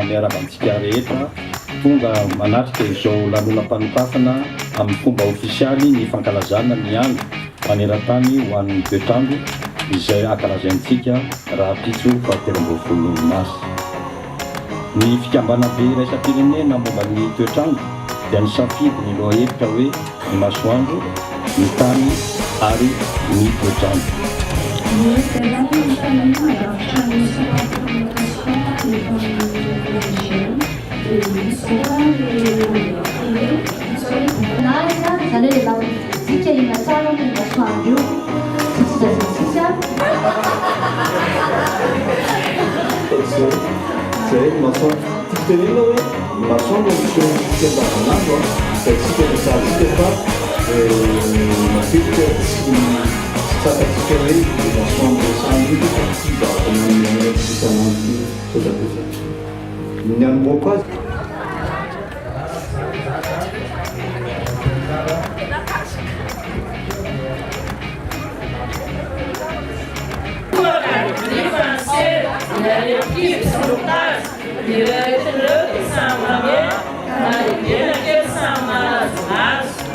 Miarahaba antsika rehetra tonga manatrika izao lanonam-panokafana amin'ny fomba ofisialy ny fankalazana ny andro maneran-tany ho an'ny toetr'andro izay hankalazaintsika rahampitso faha 23 marsa. Ny fikambanam-be iraisam-pirenena momba ny toetr'andro dia nisafidy ny lohahevitra hoe ny masoandro, ny tany ary ny toetr'andro. Ny tena fanontaniana mandrafitra ny salon de communication eto amin'ny ONG dia misy zao le mandeha télé, misy hoe Voninahitra, izany hoe le lafiny fizika inona tsara ny masoandro io, sy sisa sy ny sisa. Zay ny masoandro. Tiako tenenina hoe ny masoandro miseho amintsika andavanandro an, hitantsika resahantsika fa matetika tsy tsy tsapantsika hoe io masoandro resahana io ve fa ity zavatra manome aina antsika isan'andro ity. Misaotra betsaka. Ny hanombohako azy.